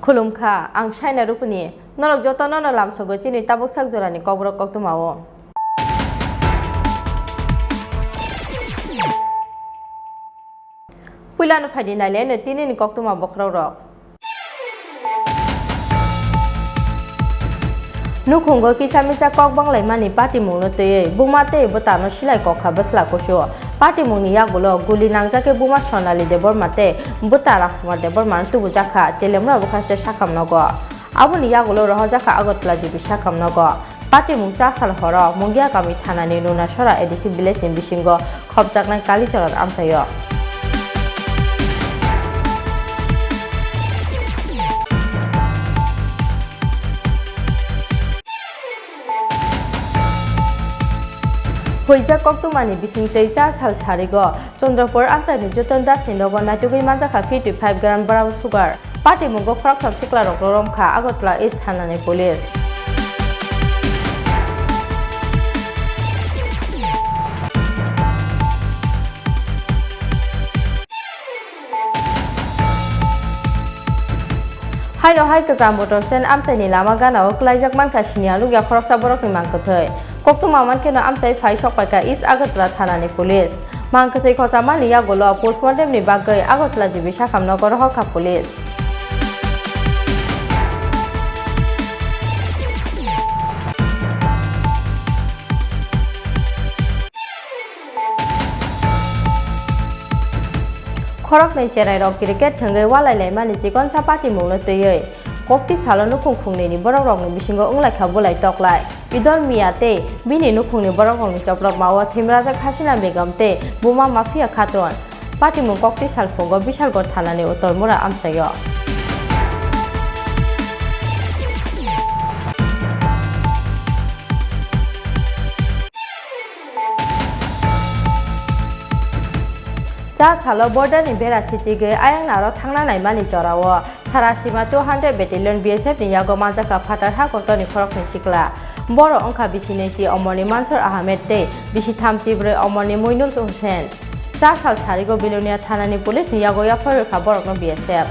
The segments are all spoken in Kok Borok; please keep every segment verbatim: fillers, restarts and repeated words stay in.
Khulumkha, ang Saina Rupuni. Norok jotono no lamsogo chini tabuk sak jorani kokborok koktwmao. Puilano phaidi naileno tinini koktwma bokhorokrok. Nukhungo kisa misa kok banglaimani patimungno twiwi buma tei bwtano silai kokha bwsla kusu. Patimungni yagulo guli nangjak khe buma Sonali Debbarma tei bwta Rajkumar Debbarmano tubujakha, Teliamura bwkhaste sakhamnogo. Aboni yagulo rohorjakha Agartala G B sakhamnogo. Patimung cha sal horo Mungiakami thanani Nunasora A D C village ni bisingo khopjaknai Kalicharan amchaio. Huijak koktwmani bisingtwi cha sal sarigo Chandrapur amchaini Joton Dasni nogo naitugwi manjakha fifty five gram brown sugar. Patimungo khoroktham siklarokno romkha Agartala East thanani police. Haino hai kwcham motor stand amchaini lama ganao kwlaijak mankha siniya lukya khoroksa borokni mangkwthwi. Koktwma mankheno amchai phai sokpaikha East Agartala thanani police. Mangkwthwi khochamani yagulo postmortem ni bagwi Agartala G B sakhamno rohorkha police. Khoroknwi cherairok cricket thwngwi walai laimani chikonsa patimungno twiwi kokti salo nukhung khungnwini borokrokni bisingo wnglaikha bulai toklai. Idol Mia tei bini nukhungni borokrokni choprokmao Thimrajak Hasina Begum tei buma Mafia Khatun. Patimung kokti salphungo Bisalgor thanani Uttormura amchaio. Cha salo border ni bera sichigwi ayang naro thangna naimani jorao Sarasima two hundred Battalion B S F ni yago manjakha phatar ha kotorni khoroknwi sikla. Borok wngkha bisi nwichi Omorni Mansur Ahmed tei bisi thamchi bwrwi Omorni Moinul Hussain. Cha sal sarigo Bilonia thanani police ni yago yaphar rwkha borokno B S F.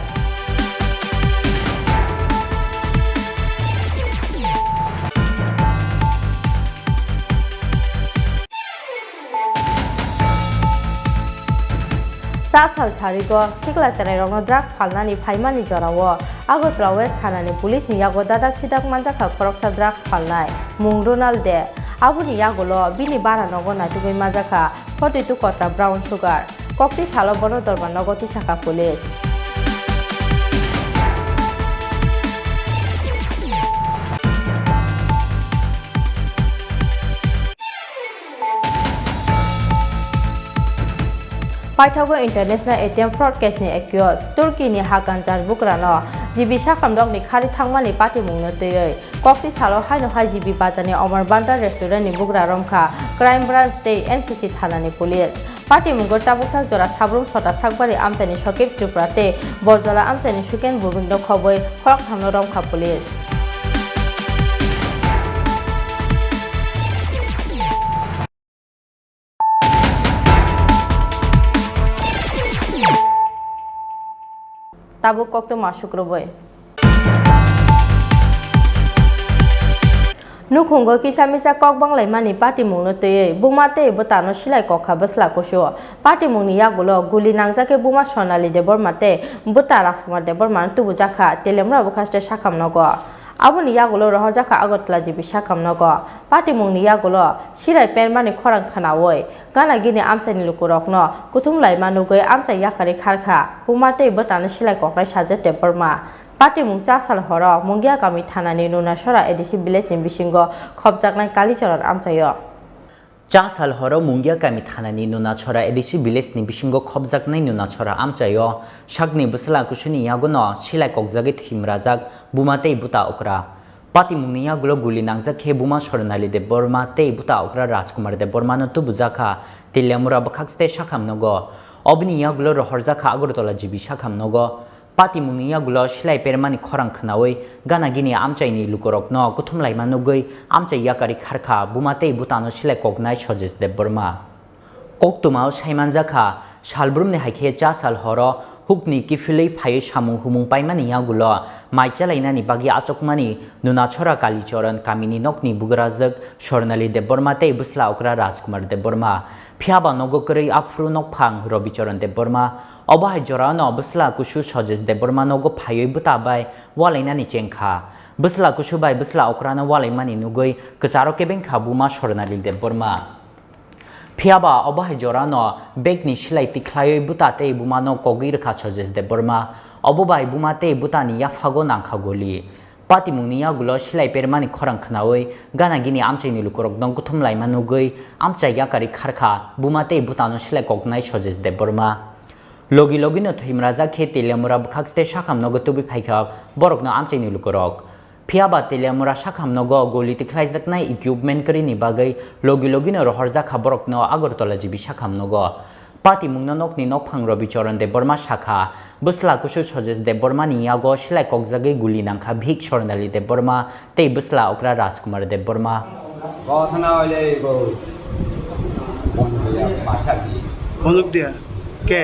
Cha sal sarigo sikla cherairokno drugs phalnani phaimani jorao Agartala West thanani police ni yago dajak sidak manjakha khoroksa drugs phalnai mung Ronald De. Aboni yagulo bini bara nogo naitugwi manjakha forty two kotra brown sugar. Kokti salo bono dorma nogo tisakha police. Paithago International A T M fraud case ni accused Turkey ni Hakan Jar bukrano G B sakhamrokni khari thangmani patimungno twiwi kokti salo haino hai G B bazarni Omar Bandar restaurant ni bugra romkha Crime Branch tei N C C thanani police. Patimungo tabuksak jora Sabrum Sota Sakbari amchaini Sokip Tripura tei Borjola amchaini Suken Bhumikno khobwi khorokthamno romkha police. Tabuk koktwma sukrubwi. Nukhungo kisa misa kok banglaimani patimungno twiwi buma tei bwtano silai kokha bwsla kusu. Patimungni yagulo guli nangjak khe buma Sonali Debbarma tei bwta Rajkumar Debbarmano tubujakha, Teliamura bwkhaste sakhamnogo. Aboni yagulo rohorjakha Agartala G B sakhamnogo. Patimungni yagulo silai permani khorang khwnawi gana gini amchaini lukurokno kuthum laima nugwi amchai yakarwi kharkha buma tei bwtano silai koknai Sajid Debbarma. Patimung cha sal horo Mungiakami thanani Nunasora A D C village ni bisingo khopjaknai Kalicharan amchaio. Cha sal horo Mungiakami thanani Nunasora A D C village ni bisingo khopjaknai Nunasora amchaio sakni bwsla kusuni yagono silai kokjagwi thwimrajak buma tei bwta okra. Patimungni yagulo guli nangjak khe buma Sonali Debbarma tei bwta okra Rajkumar Debbarmano tubujakha, Teliamura bwkhakste sakhamnogo. Obini yagulo rohorjakha Agartala G B sakhamnogo. Patimungni yagulo silai permani khorang khwnawi gana gini amchaini lukurokno kuthum laima nugwi amchai yakarwi kharkha buma tei bwtano silai koknai Sajid Debbarma. Koktwmao saimanjakha, salbrumni hai khe cha sal horo Hukni kiphilwi phaiwi samung humung paimani yagulo mai chalainani bagwi achukmani Nunachora Kalichoron kamini nokni bugrajwk Swarnali Debbarma tei bwsla okra Rajkumar Debbarma. Phiyaba nogo kwrwi aphuru nokphang Robichoron Debbarma. Obo hai jorano bwsla kusu Sojesh Debbarma nogo phaiwi bwta bai walainani chengkha. Bwsla kusu bai bwsla okrano walaimani nugwi kwcharo kebengkha buma Swarnali Debbarma. Phiyaba obo hai jorano begni silai tikhlaiwi bwta tei bumano kogwi rwkha Sojesh Debbarma. Obo bai buma tei bwtani yaphago nangkha goli. Patimungni yagulo silai permani khorang khnaui gana gini amchaini lukurokno guthum laima nugwi amchai yakarwi kharkha buma tei bwtano silai koknai Sojesh Debbarma. Logi logino thwimrajak khe Teliamura bwkhakste sakham nogo tubui phaikha borokno amchaini lukurok. Phiyaba Teliamura sakham nogo goli tikhlaijaknai equipment kwrwini bagwi logi logino rohorjakha borokno Agartala G B sakham nogo. Patimungno nokni nokphang Robichoron Debbarma sakha, bwsla kusu Sojesh Debbarmani yago silai kokjagwi guli nangkha bihik Swarnali Debbarma tei bwsla okra Rajkumar Debbarma. ঘটনা হইলে এই গো, বন্ধ হইয়া বাসা দিয়ে। বন্দুক দিয়া? কে?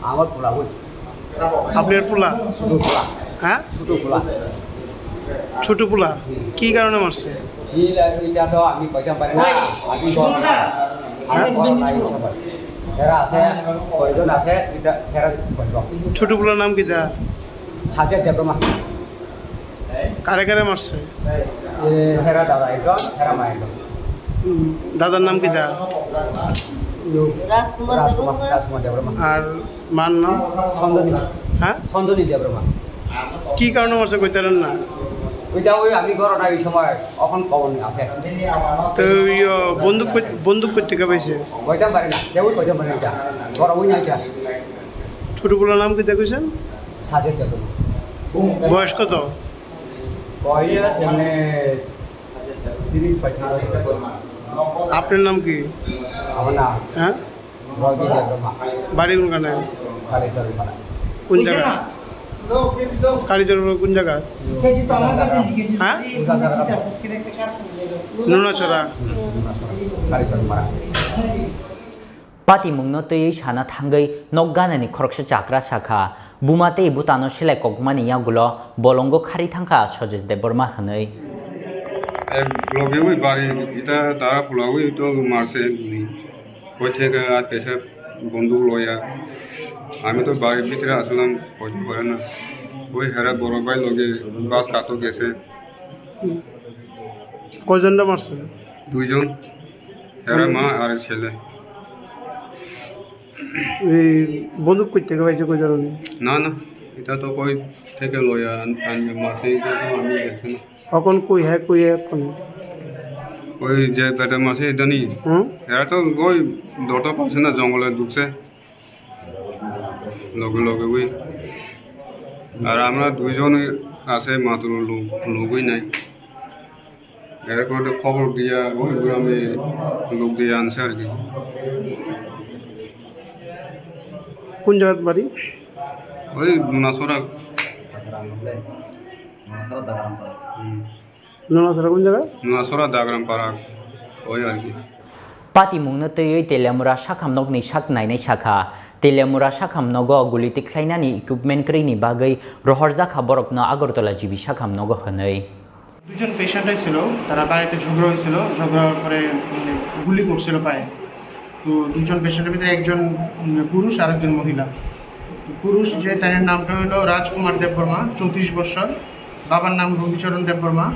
আমার পোলা ওই। আপনার পোলা? ছোট পোলা। হ্যাঁ? ছোট পোলা। ছোট পোলা? কি কারণে মারছে? কি লা-, এটা তো আমি কইতাম পারি না। আমি তো, আমার বড় নাই সবাই। এরা আছে, কয়জন আছে, এটা এরা কইব। ছোট পোলার নাম কিতা? সাজেদ দেববর্মা। কারে কারে মারছে? এ, হেরা দাদা একজন, হেরা মা একজন। হুম, দাদার নাম কিতা? রাজকুমার রাজকুমার, দেববর্মা। রাজকুমার দেববর্মা। আর মার নাম? চন্দনী। হ্যাঁ? চন্দনী দেববর্মা। কি কারণে মারছে কইতারেন না? ওইটা ওই আমি ঘরে নাই ওই সময়, এখন খবর নেই, আছে। তো ইয়ে, বন্দুক কই-, বন্দুক কই থেকে পাইছে? কইতাম পারি না, কেউই কইতাম পারি না এটা। ঘরে ওই না এটা। ছোট পোলার নাম কিতা কইছেন? সাজেদ দেববর্মা। বয়স কত? বয়স মানে তিরিশ পঁয়ত্রিশ। আপনার নাম কি? আমার নাম হ্যাঁ? রবি দেববর্মা। বাড়ি কোনখানে? কালীচরণ পাড়া। কোন জায়গা? কালীচরণ কোন জায়গা? হ্যাঁ? নুনাছড়া। হুম, নুনাছড়া। কালীচরণ পাড়া। Patimungno twiwi sana thangwi nok ganani khoroksa chakra sakha, buma tei bwtano silai kokmani yagulo bolongo khari thangkha Sojesh Debbarma hwnwi. এক লগে ওই বাড়ি, এটা তারা পোলাওই তো মারছে এমনি। ওই থেকে আর পেশা বন্দুক লয়া। আমি তো বাড়ির ভিতরে আসলাম, হইতে পারে না। ওই হেরা বড় ভাই লগে বাস কাতো গেছে। কয়জনটা মারছে? দুইজন। এরা মা আর ছেলে। এই বন্দুক কই থেকে পাইছে, কই জানো নি? না, না, এটা তো কই থেকে লয়া আন-, আনবে মাসে, এটা তো আমি দেখছি না। এখন কই, হ্যাঁ, কই এখন? ওই যে বেটা মাসে এটা নি? হুম? এরা তো ওই ধরতে পারছে না, জঙ্গলে ঢুকছে। লগে লগে ওই। আর আমরা দুইজন আছে, মাত্র লোক, লোকই নাই। এরকম একটা খবর দিয়া ওই গ্রামে লোক দিয়ে আনছে আর কি। কোন জায়গাত বাড়ি? ওই নুনাছড়া। হুম। নুনাছড়া কোন জায়গা? নুনাছড়া দাগরাম পাড়া, ওই আর কি। Patimungno twiwi Teliamura sakham nokni sak nainai sakha, Teliamura sakham nogo guli tikhlainani equipment kwrwini bagwi rohorjakha borokno Agartala G B sakham nogo hwnwi. দুজন পেশেন্ট ছিল, তারা বাড়িতে ঝগড়া হয়েছিল, ঝগড়া হওয়ার পরে, মানে, গুলি করছিল পায়ে। তো দুজন পেশেন্টের ভিতরে একজন, উম, পুরুষ আর একজন মহিলা। পুরুষ যে, তার নামটা হলো রাজকুমার দেববর্মা, চৌত্রিশ বছর, বাবার নাম রবিচরণ দেববর্মা,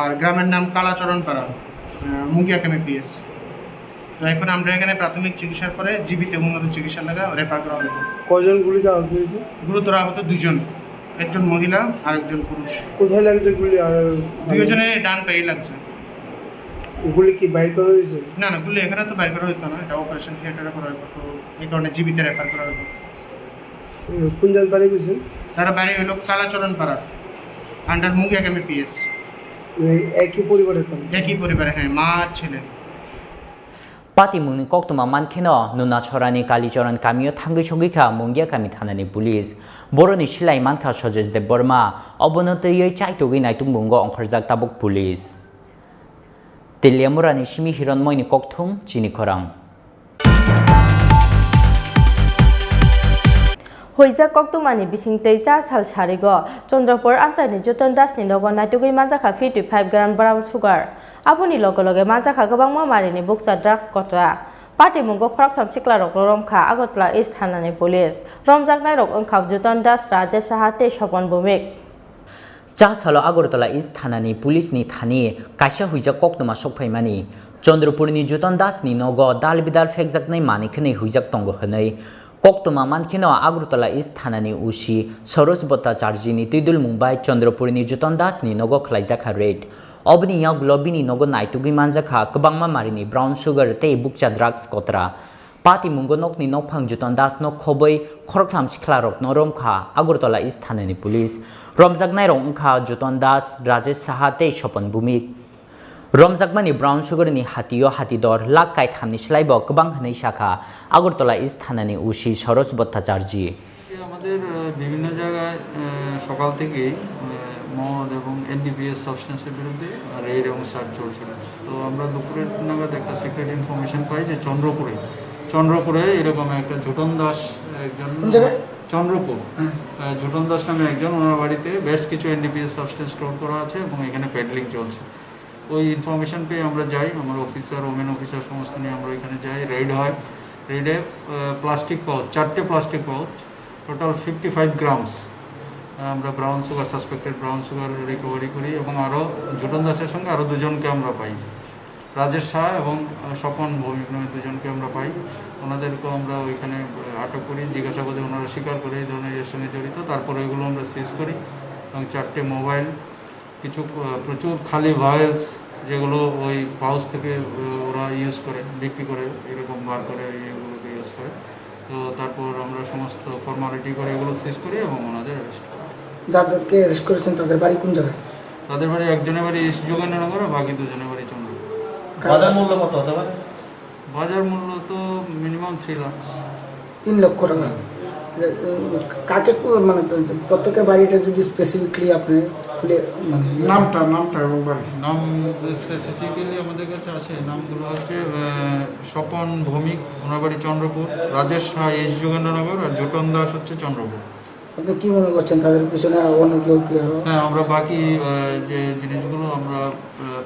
আর গ্রামের নাম কালাচরণ পাড়া, আহ, মুগিয়া কেমে পিএস। তো এখন আমরা এখানে প্রাথমিক চিকিৎসার পরে জিবিতে উন্নত চিকিৎসার লাগা রেফার করা হয়েছে। কয়জন গুলিতে আহত হয়েছে? গুরুতর আহত দুজন, একজন মহিলা আর একজন পুরুষ। কোথায় লাগছে গুলি? আর দুজনের ডান পায়ে লাগছে। গুলি কি বাইর করা হয়েছে? না, না, গুলি এখানে তো বাইর করা হতো না, এটা অপারেশন থিয়েটারে করা হতো, তো এই কারণে জিবিতে রেফার করা হতো। উম, কোন জায়গার বাড়ি কইছেন? তারা বাড়ি হইলো কালাচরণ পাড়া, আন্ডার মুগিয়া কেমে পিএস। এই একই পরিবারের তো? একই পরিবারে, হ্যাঁ, মা আর ছেলে। Patimungni koktwma mankheno Nunachorani Kalichoron kamio thangwi sogwikha Mungia kami thanani police. Boroni silai mankha Sojesh Debbarma, obono twiwi chaitugwi naitubungo ongkhorjak tabuk police. Teliamurani simi Hiron Moini kokthum chini khorang. Huijak koktwmani bisingtwi cha sal sarigo Chandrapur amchaini Joton Das ni nogo naitugwi manjakha fifty five gram brown sugar. Aboni loge loge manjakha kwbangma marini bukcha drugs kotra. Patimungo khoroktham siklarokno romkha Agartala East thanani police. Romjaknairok wngkha Joton Das, Rajesh Saha tei Sopon Bhumik. Cha salo Agartala East thanani police ni thani kaisa huijak koktwma sokphaimani. Chandrapurni Joton Das ni nogo dal bidal phekjaknai manwi khwnwi huijak tongo hwnwi koktwma mankheno Agartala East thanani O C Saroj Bhattacharjee ni twidulmung bai Chandrapurni Joton Das ni nogo khwlaijakha raid. Oboni yagulo bini nogo naitugwi manjakha kwbangma marini brown sugar tei bukcha drugs kotra. Patimungo nokni nokphang Joton Das no khobwi khoroktham siklarokno romkha Agartala East thanani police. Romjaknairok wngkha Joton Das, Rajesh Saha tei Sopon Bhumik. Romjakmani brown sugar ni hatio hatidor lakh kaithamni slaibo kwbang hwnwi sakha Agartala East thanani O C Saroj Bhattacharjee. আমাদের আহ, বিভিন্ন জায়গায় আহ, সকাল থেকেই আহ, মদ এবং এনডিপিএস সাবস্টেন্সের বিরুদ্ধে রেড এবং সার্চ চলছিল। তো আমরা দুপুরের নাগাদ একটা সিক্রেট ইনফরমেশন পাই যে চন্দ্রপুরে চন্দ্রপুরে এরকম একটা ঝুটন দাস একজন কোন জায়গায়? চন্দ্রপুর। হ্যাঁ। আহ, ঝুটন দাস নামে একজন, ওনার বাড়িতে বেশ কিছু এনডিপিএস সাবস্টেন্স স্টোর করা আছে এবং এখানে পেডলিং চলছে। ওই ইনফরমেশন পেয়ে আমরা যাই, আমার অফিসার, ওমেন অফিসার সমস্ত নিয়ে আমরা ওইখানে যাই, রেড হয়। রেডে প্লাস্টিক পাউচ, চারটে plastic pouch, total fifty five grams আমরা brown sugar, suspected brown sugar recovery করি এবং আরও জুটন দাসের সঙ্গে আরও দুজনকে আমরা পাই, রাজেশ শাহ এবং আহ, স্বপন ভৌমিক নামে দুজনকে আমরা পাই। ওনাদেরকেও আমরা ওইখানে আহ, আটক করি, জিজ্ঞাসাবাদে ওনারা স্বীকার করে এই ধরনের এর সঙ্গে জড়িত। তারপরে ওইগুলো আমরা সিজ করি এবং চারটে মোবাইল, কিছু আহ, প্রচুর খালি ভায়েলস, যেগুলো ওই পাউচ থেকে আহ, ওরা ইউজ করে, বিক্রি করে, এরকম বার করে এগুলোকে ইউজ করে। তো তারপর আমরা সমস্ত ফর্মালিটি করে এগুলো সিজ করি এবং ওনাদের অ্যারেস্ট করি। যাদেরকে অ্যারেস্ট করেছেন তাদের বাড়ি কোন জায়গায়? তাদের বাড়ি, একজনের বাড়ি ইস্ট যোগেন্দ্রনগর আর বাকি দুজনের বাড়ি চন্দ্রপুর। বাজার মূল্য কত হতে পারে? বাজার মূল্য তো মিনিমাম থ্রি লাখস। তিন লক্ষ টাকা। আচ্ছা, উম, কাকে কো-, মানে, প্রত্যেকের বাড়িটা যদি স্পেসিফিকলি আপনি খুলে, মানে, নামটা, নামটা এবং বাড়ি। নাম স্পেসিফিক্যালি আমাদের কাছে আছে, নামগুলো হচ্ছে আহ, স্বপন ভৌমিক, ওনার বাড়ি চন্দ্রপুর, রাজেশ শাহ ইস্ট যোগেন্দ্রনগর আর জুটন দাস হচ্ছে চন্দ্রপুর। আপনি কি মনে করছেন তাদের পিছনে অন্য কেউ কি আরো? হ্যাঁ, আমরা বাকি আহ, যে জিনিসগুলো আমরা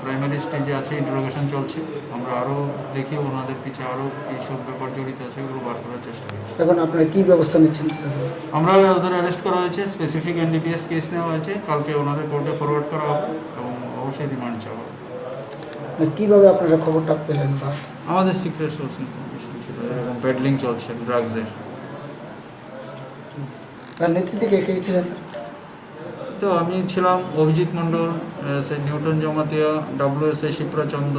প্রাইমারি স্টেজে আছে, ইন্টারোগেশন চলছে। আমরা আরও দেখি ওনাদের পিছে আরও এইসব ব্যাপার জড়িত আছে, ওগুলো বার করার চেষ্টা করছি। এখন আপনারা কি ব্যবস্থা নিচ্ছেন? আমরা ওদের অ্যারেস্ট করা হয়েছে, স্পেসিফিক এনডিপিএস কেস নেওয়া হয়েছে, কালকে ওনাদের কোর্টে ফরওয়ার্ড করা হবে এবং অবশ্যই রিমান্ড চাওয়া হবে। মানে কিভাবে আপনারা খবরটা পেলেন বা? আমাদের সিক্রেট সোর্স ইনফরমেশন ছিল, এরকম পেডলিং চলছে ড্রাগসের। তার নেতৃত্বে কে কে ছিলেন, স্যার? তো আমি ছিলাম অভিজিৎ মণ্ডল, এসআই নিউটন জমাতিয়া, ডাব্লিউএসআই শিপ্রা চন্দ,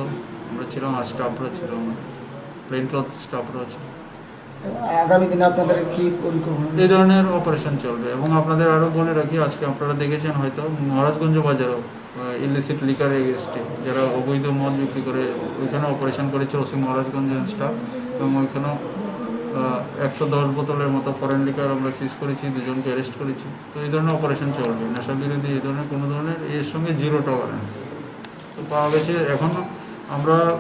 আমরা ছিলাম আর স্টাফরা ছিলাম, প্লেন ক্লথ স্টাফরা ছিল। আগামী দিনে আপনাদের কি পরিকল্পনা এই রয়েছে? ধরনের অপারেশন চলবে এবং আপনাদের আরও বলে রাখি, আজকে আপনারা দেখেছেন হয়তো মহারাজগঞ্জ বাজারও ইলিসিট লিকার এগেনস্টে যারা অবৈধ মদ বিক্রি করে, ওইখানে অপারেশন করেছে ওসি মহারাজগঞ্জ স্টাফ এবং ওইখানেও আহ, একশো দশ বোতলের মতো ফরেন লিকার আমরা সিজ করেছি, দুজনকে অ্যারেস্ট করেছি। তো এই ধরনের অপারেশন চলবে, নেশা বিরোধী এই ধরনের কোনো ধরনের এর সঙ্গে জিরো টলারেন্স। তো পাওয়া গেছে, এখন আমরা আহ,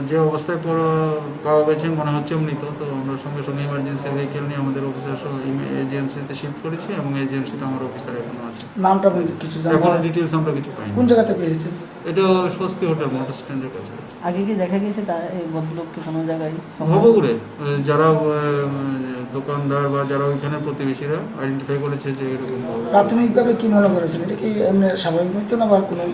যে অবস্থায় পড়া- পাওয়া গেছে মনে হচ্ছে মৃত, তো আমরা সঙ্গে সঙ্গে ইমার্জেন্সি ভেহিকেল নিয়ে আমাদের অফিসার সহ এজিএমসিতে শিফট করেছি এবং এজিএমসিতে আমার অফিসার এখনো আছে। নামটা বলতে কিছু জানা এখন গেছে? ডিটেলস আমরা কিছু পাইনি। কোন জায়গাতে পেয়েছেন? এটা স্বস্তি হোটেল মোটর স্ট্যান্ডের কাছে। আগে কি দেখা গেছে তা এই ভদ্রলোককে কোনো জায়গায়? ভবঘুরে, এ, যারা এ, দোকানদার বা যারা ওইখানে প্রতিবেশীরা আইডেন্টিফাই করেছে যে এরকম ভবঘুরে। প্রাথমিকভাবে কি মনে করেছেন, এটা কি এমনি স্বাভাবিক মৃত্যু না বা কোনো?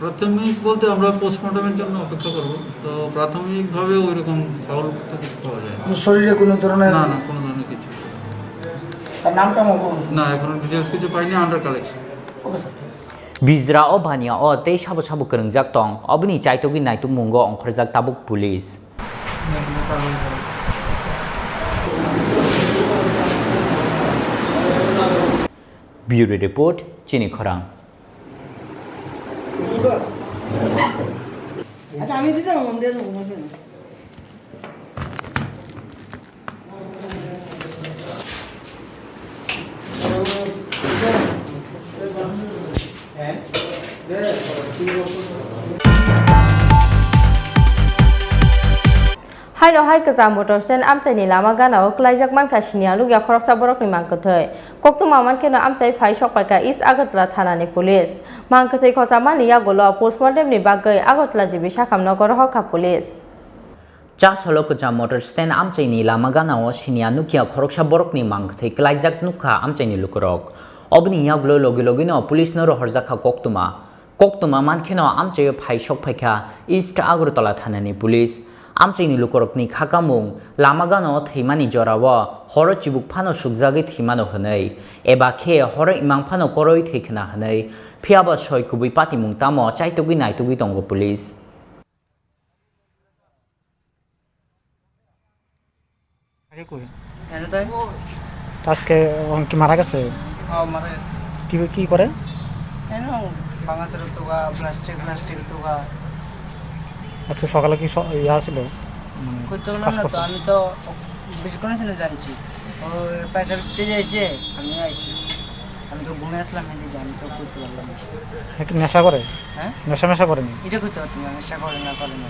প্রাথমিক বলতে আমরা পোস্টমর্টমের জন্য অপেক্ষা করব। তো প্রাথমিকভাবে ওইরকম ফাউল তো কিছু পাওয়া যায় না। কোনো শরীরে কোনো ধরনের? না, না, কোনো ধরনের কিছু। তার নামটা মনে পড়ছে? না, এখনো ডিটেলস কিছু পাইনি, under collection. Okay sir, thank you sir. Bijra o baniya o tei sabo sabo kwrwngjak tong, oboni chaitogwi naitukmungo ongkhorjak tabuk police. Bureau Report, Chini Khorang. Tini hai kwcham motor stand amchaini lama gana-o kwlaijak mankha siniya nukya khoroksa borokni mangkwthwi. Koktwma mankheno amchai phai sokpaikha East Agartala thanani police. Mangkwthwi khochamani yagulo postmortemni bagwi Agartala G B Sakham nogo rohorkha police. Chasalo kwcham motor stand amchaini lama gana-o siniya nukya khoroksa borokni mangkwthwi kwlaijak nukha amchaini lukurok. Oboni yagulo logi logino police no rohorjakha koktwma. Koktwma mankheno amchaio phai sokphaikha East Agartala thanani police. Amchaini lukurokni khakamung lama gana-o thwimani jorao horo chibuk phano sukjagwi thwimano hwnwi, eba khe horo imang phano koroi thwikhwna hwnwi, phiyaba soi kubui patimung tamo chaitugwi naitugwi tongo police. আগে কই? এনে তাই? আজকে ও কি মারা গেছে? ও মারা গেছে। কি, কি করে? এনে ভাঙাচোরা তোগা, প্লাস্টিক, প্লাস্টিক তোগা। আচ্ছা, সকালে কি স-, ইয়ে আসিল? মানে, কইতে পারলাম কাজ না তো, করছে? আমি তো বেশিক্ষণ হয়েছে না জানছি। ও পয়সা দিতে যাইছে, আমি আইছি। আমি তো ঘুমে আসলাম, এদিকে আমি তো করতে পারলাম না। হ্যাঁ, কি নেশা করে? হ্যাঁ? নেশা মেশা করেনি? এটা করতে পারতাম না, নেশা করে না, করে না।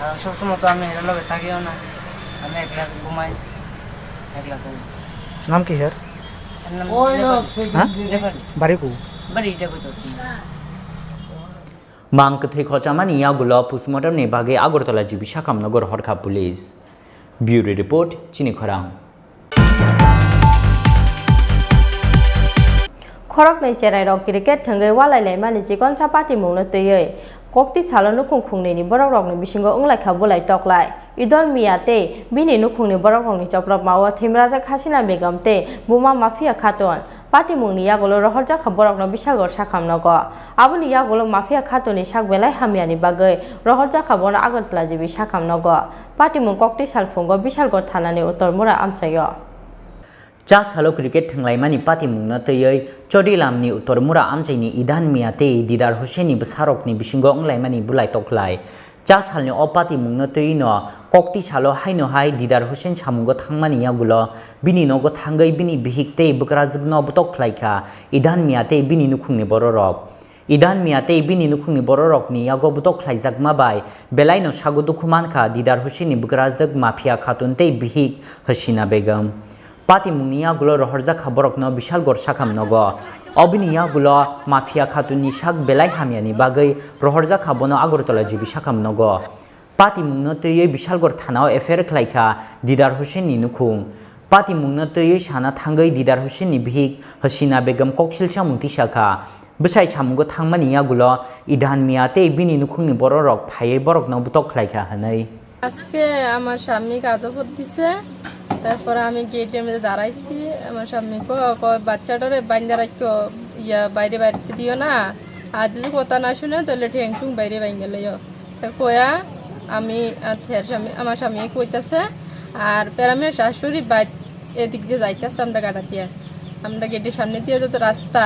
আর সবসময় তো আমি এর লগে থাকিও না, আমি একলা ঘুমাই, একলা থাকি। নাম কি স্যার? এর নাম ওই নেপালি। হ্যাঁ? নেপালি। বাড়ি কো? বাড়ি এটা করতে পারতাম না। Mang kwthwi khochamani yagulo postmortemni bagwi Agartala G B Sakham nogo rohorkha police. Bureau report, Chini Khorang. Khoroknwi cherairok cricket thwngwi walai laimani chikonsa patimungno twiwi kokti salo nukhung khungnwini borokrokni bisingo wnglaikha bulai toklai. Idon Mia tei bini nukhungni borokrokni chopropmao Thimrajak Hasina Begum tei buma Mafia Khatun. Patimungni yagulo rohorjakha borokno Bishalgarh sakham nogo. Aboni yagulo Mafia Khatunni sak belai hamyani bagwi rohorjakha bono Agartala G B Sakham nogo. Patimung kokti salphungo Bishalgarh thanani Uttor Mura amchaio. Cha salo cricket thwnglaimani patimungno twiwi Chodilamni Uttor Mura amchaini Idhan Mia tei Didar Hussainni bwsarokni bisingo wnglaimani bulai toklai. Cha salni o patimungno twiwi no kokti salo haino hai Didar Hussain samungo thangmani yagulo bini nogo thangwi bini bihik tei bwkrajwkno bwtok khlaikha Idhan Mia tei bini nukhungni bororok. Idhan Mia tei bini nukhungni bororokni yago bwtok khlaijakma bai belaino sago dukhu mankha Didar Hussainni bwkrajwk Mafia Khatun tei bihik Hasina Begum. Patimungni yagulo rohorjak kha borokno Bishalgarh sakham nogo. Obini yagulo Mafia Khatunni sak belai hamyani bagwi rohorjak kha bono Agartala G B sakham nogo. Patimungno twiwi Bishalgarh thanao F I R khlaikha Didar Hussainni nukhung. Patimungno twiwi sana thangwi Didar Hussainni bihik Hasina Begum koksil samung tisakha. Bwsai samungo thangmani yagulo Idhan Mia tei bini nukhungni bororok phaiwi borokno bwtok khlaikha hwnwi. আজকে আমার স্বামী কাজে পড়তেছে, তারপরে আমি গেটের মধ্যে দাঁড়াইছি। আমার স্বামী কয়, কয়, "বাচ্চাটারে বাইন্ধা রাখো, ইয়া, বাইরে বাইরে দিও না, আর যদি কথা না শুনে, তাহলে ঠ্যাং টুং বাইরে বাইন্ধা লইও।" তা কয়া আমি, আর থের স্বামী, আমার স্বামী কইতাছে, আর প্যারামের শাশুড়ি বাইর এদিক দিয়ে যাইতাছে আমরা গাড়া দিয়া। আমরা গেটের সামনে দিয়ে যত রাস্তা,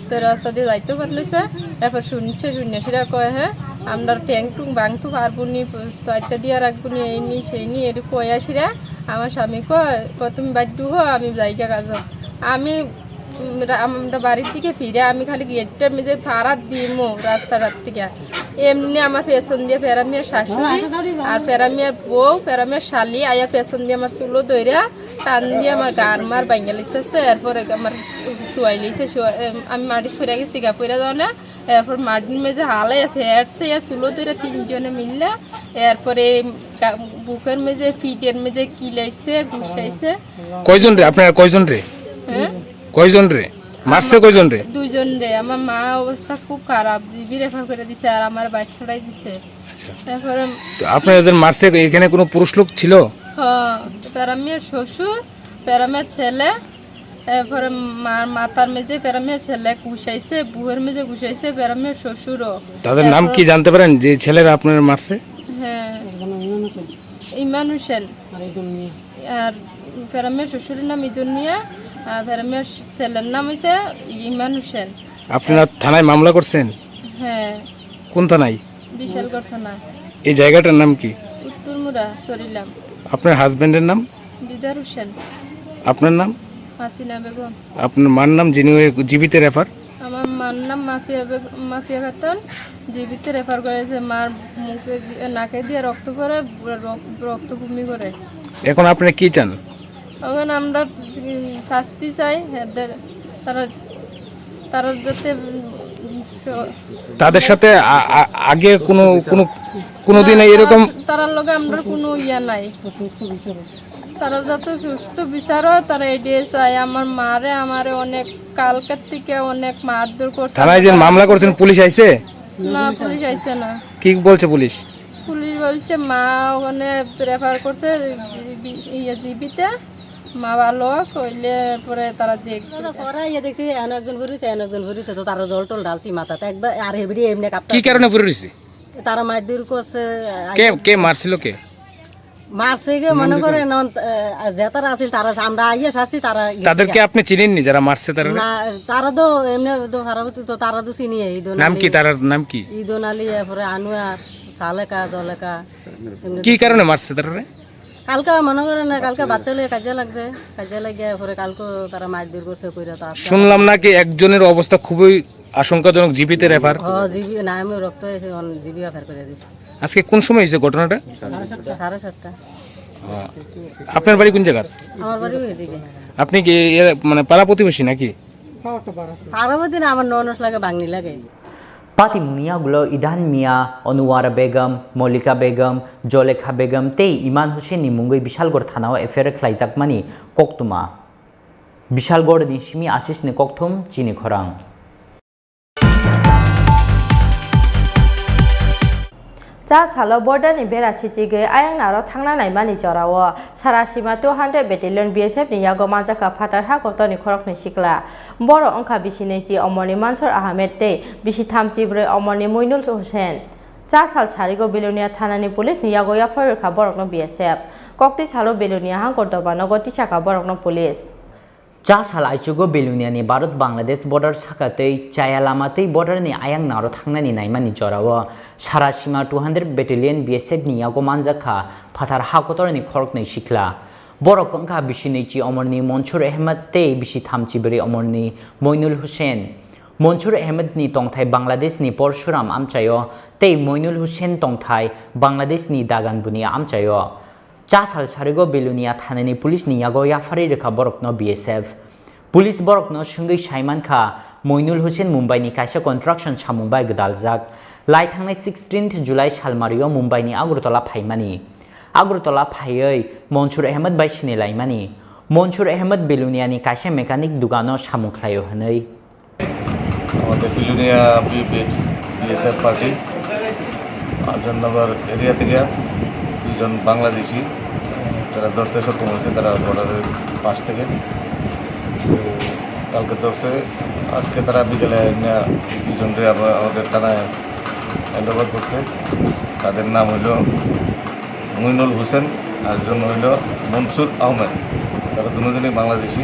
তো রাস্তা দিয়ে যাইতে পারলিছে। এরপর শুনছে, শুনে সেটা কয়, "হ্যাঁ, আমরা ট্যাং টুং ভাঙতে পারবো নি, পাইতে দিয়ে রাখবো নি, এই নি, সেই নি", এটা কয় আসিরা। আমার স্বামী কয়, "কয়, তুমি বাধ্য হো, আমি যাইগা কাজো।" আমি, উম, রা-, আমরা বাড়ির দিকে ফিরে আমি খালি গেটটার মধ্যে ফাড়া দিমু রাস্তাটার থেকে। এমনি আমার পেছন দিয়ে ফেরামিয়ার শাশুড়ি আর ফেরামিয়ার বউ, ফেরামিয়ার শালি আয়া পেছন দিয়ে আমার চুলো ধইরা টান দিয়ে আমার গার মার ভাঙিয়া লিতেছে, এরপরে আমার শুয়াই লিছে, শুয়া-, এম, আমি মাটি ফিরে গেছি গা, ফিরে যাও না, এরপর মাটির মধ্যে হালাই আছে, এর সে চুলো ধরে তিনজনে মিললে, এরপরে গা-, বুকের মধ্যে, পিঠের মধ্যে কিলাইছে, ঘুষাইছে। কয়জন রে? আপনারা কয়জন রে? হ্যাঁ? কয়জন রে? মারছে আমার কয়জন রে? দুইজন রে। আমার মা অবস্থা খুব খারাপ, জিবি রেফার করে দিছে, আর আমার বাইক ছাড়াই দিছে। আচ্ছা। তারপরে তো আপনাদের মারছে, এখানে কোনো পুরুষ লোক ছিল? হ্যাঁ, প্যারামিয়ার শ্বশুর, প্যারামিয়ার ছেলে, এরপরে মার মাথার মেঝে প্যারামিয়ার ছেলে ঘুষাইছে, বুকের মেঝে ঘুষাইছে প্যারামিয়ার শ্বশুরও। তাদের নাম তারপর কি জানতে পারেন যে ছেলেরা আপনারা মারছে? হ্যাঁ, ইমান হোসেন। আর প্যারামিয়ার শ্বশুরের নাম ইদুন মিয়া, আর প্যারামিয়ার ছেলের নাম হইছে ইমান হোসেন। আপনারা থানায় মামলা করছেন? হ্যাঁ। কোন থানায়? বিশালগড় থানা। এই জায়গাটার নাম কি? উত্তরমুড়া, সরিলাম। আপনার হাজবেন্ডের নাম? দিদার হোসেন। আপনার নাম? হাসিনা বেগম। আপনার মার নাম, যিনি ওই জীবিত রেফার? আমার মা আমার নাম মাফিয়া বেগ-, মাফিয়া খাতুন। জিবিতে রেফার করেছে, মার মুখে দি-, নাকে দিয়ে রক্ত পড়ে, রক-, রক্ত বমি করে। এখন আপনারা কি চান? এখন আমরা, উম, শাস্তি চাই এদের, তারা, তারা যাতে, উম, স-, তাদের সাথে আ-, আ-, আগে কোনো, কোনো, কোনোদিন না, এরকম তারা, তারার লগে আমরা কোনো ইয়া নাই। তারা যাতে সুস্থ বিচার হয়, তারা এটাই চায়। আমার মারে, আমারে অনেক, কালকের থেকে অনেক মারধর করছে। থানায় যে মামলা করছেন, পুলিশ আইছে? না, পুলিশ আইছে না। কি বলছে পুলিশ? পুলিশ বলছে মা ওখানে রেফার করছে বি-, ইয়ে জিবিতে, মা ভালো হইলে পরে তারা দেখবে। তারা পরে ইয়ে দেখছি, এন একজন ঘুরেছে, এন একজন ঘুরেছে, তো তারা জল টল ঢালছি মাথাতে একবার, আর হেবড়ি এমনি কাঁপতে কি আছে। কারণে পড়ে রয়েছে? তারা মারধর করছে। কে, কে মারছিল কে? মারছে গো, মনে করে নন, আহ, যে তারা আছে, তারা আছে, আমরা আইয়া সারছি, তারা গেছে তাদেরকে গা। আপনি চিনেননি যারা মারছে তারা? না, তারা তো এমনি তো ভাড়া হতো তো, তারা তো চিনি, এই দোনালি। নাম কি তারার নাম কি? এই দোনালি, এরপরে আনোয়ার, সালেকা, জলেকা। এমনি কি তো কারণে মারছে তারা? কালকে মনে করে না, কালকে বাচ্চা লইয়া কাজে লাগছে, কাজে লাগিয়া পরে কালকে তারা মারধর করছে, কইরা তো আজকে শুনলাম নাকি একজনের অবস্থা খুবই আশঙ্কাজনক, জিবিতে রেফার। হ, জিবি, না, আমি রক্ত এসে অন-, জিবি রেফার করে দিছি। আজকে কোন সময় হয়েছে ঘটনাটা? সাড়ে সাতটা। আহ, আপনার বাড়ি কোন জায়গার? আমার বাড়ি ওইদিকে। আপনি কি এ, মানে পাড়া প্রতিবেশী নাকি? পার্বতী না, আমার ননস লাগে, বাংলি লাগে। Patimungni yagulo Idan Mia, Onuwara Begum, Molika Begum, Jolekha Begum tei Iman Hussain ni mungwi Bishalgarh thanao F I R khlaijakmani koktwma. Bishalgarh ni simi Ashish ni kokthum chini khorang. Cha salo border ni bera sichigwi ayang naro thangna naimani jorao sara sima two hundred battalion B S F ni yago manjakha phatar ha kotorni khoroknwi sikla. Borok wngkha bisi nwichi Omorni Mansur Ahmed tei bisi thamchi brwi Omorni Moinul Hussain. Cha sal sarigo Belonia thanani police ni yago yaphar rwkha borokno B S F. Kokti salo Belonia hangkor doba nogo tisakha borokno police. Cha sal aichugo Belonia ni Bharat Bangladesh border saka tei chaya lama tei border ni ayang naro thangnani naimani jorao sara sima two hundred battalion B S F ni yago manjakha phatar ha kotorni khoroknwi sikla. Borok wngkha bisi nwichi Omorni Mansur Ahmed tei bisi thamchi brwi Omorni Moinul Hussain. Mansur Ahmed ni tongthai Bangladesh ni Porsuram amchaio tei Moinul Hussain tongthai Bangladesh ni Daganbuni amchaio. Cha sal sarigo Belonia thanani police ni yago yaphari rwkha borokno B S F. Police borokno swngwi saimankha, Moinul Hussain Mumbai ni kaisa construction samung bai gwdaljak. Lai thangnai sixteenth July salmario Mumbai ni Agartala phaimani. Agartala phaiwi Mansur Ahmed bai sinilaimani. Mansur Ahmed Belonia ni kaisa mechanic dugano samung khlaio hwnwi. আমাদের Belonia BSF party আজাননগর এরিয়া থেকে দুজন বাংলাদেশি, তারা ধরতে সক্ষম হয়েছে, তারা বর্ডারের পাশ থেকে। তো কালকে ধরছে, আজকে তারা বিকেলে এনে দুজনকে আমা-, আমাদের থানায় হ্যান্ড ওভার করছে। তাদের নাম হইল মইনুল হোসেন, আর একজন হইল মনসুর আহমেদ। তারা দুজনই বাংলাদেশি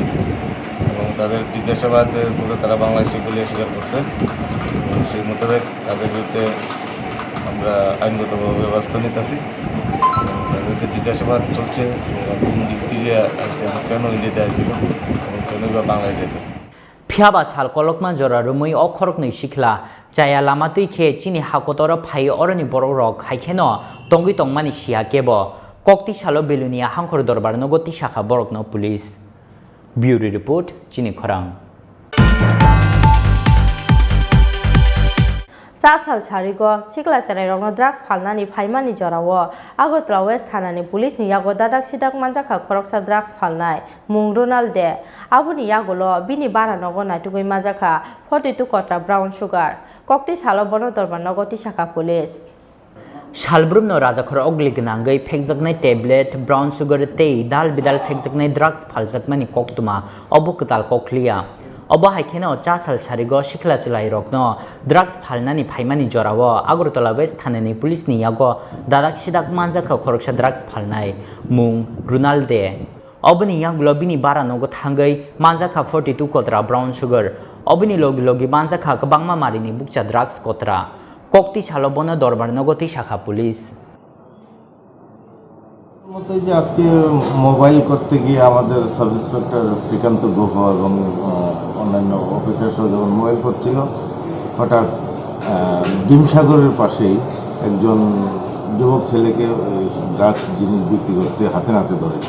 এবং তাদের জিজ্ঞাসাবাদের পরে তারা বাংলাদেশি বলে স্বীকার করছে এবং সেই মোতাবেক তাদের বিরুদ্ধে আমরা আইনগতভাবে ব্যবস্থা নিতেছি। এবং তাদের যে জিজ্ঞাসাবাদ চলছে, ওরা কোন দিক থেকে আসছে, কেন ইন্ডিয়াতে আসছিল এবং কেন বা বাংলাদেশে যেতেছে। Phiyaba sal kolokma jora romwi o khoroknwi sikla chaya lama twi khe chini ha kotoro phai oroni borok rok hai kheno tongwi tongmani siya kebo. Kokti salo Belonia hangkhor dorbar nogo tisakha borokno police. Bureau report, chini khorang. Cha sal sarigo sikla cherairokno drugs phalnani phaimani jorao Agartala West thanani police ni yago dadak sidak manjakha khoroksa drugs phalnai mung Ronald De. Aboni yagulo bini bara nogo naitugwi manjakha forty two kotra brown sugar. Kokti salo bono dorbar nogo tisakha police. Salbrumno rajakhor ogli gwnangwi phekjaknai tablet, brown sugar tei dal bidal phekjaknai drugs phaljakmani koktwma obo kwtal kokliya. Obo hai kheno cha sal sarigo sikla chwlairokno drugs phalnani phaimani jorao Agartala West thanani police ni yago dadak sidak manjakha khoroksa drugs phalnai mung Ronald De. Oboni yagulo bini bara nogo thangwi manjakha forty two kotra brown sugar. Oboni logi logi manjakha kwbangma marini bukcha drugs kotra. Kokti salo bono dorbar nogo tisakha police. মতে যে আজকে মোবাইল করতে গিয়ে আমাদের sub inspector Srikanta গুহ এবং, আহ, অন্যান্য অফিসার সহ যখন মোবাইল করছিল, হঠাৎ আহ, ডিমসাগরের পাশেই একজন যুবক ছেলেকে ওই ড্রাগস জিনিস বিক্রি করতে হাতে নাতে ধরে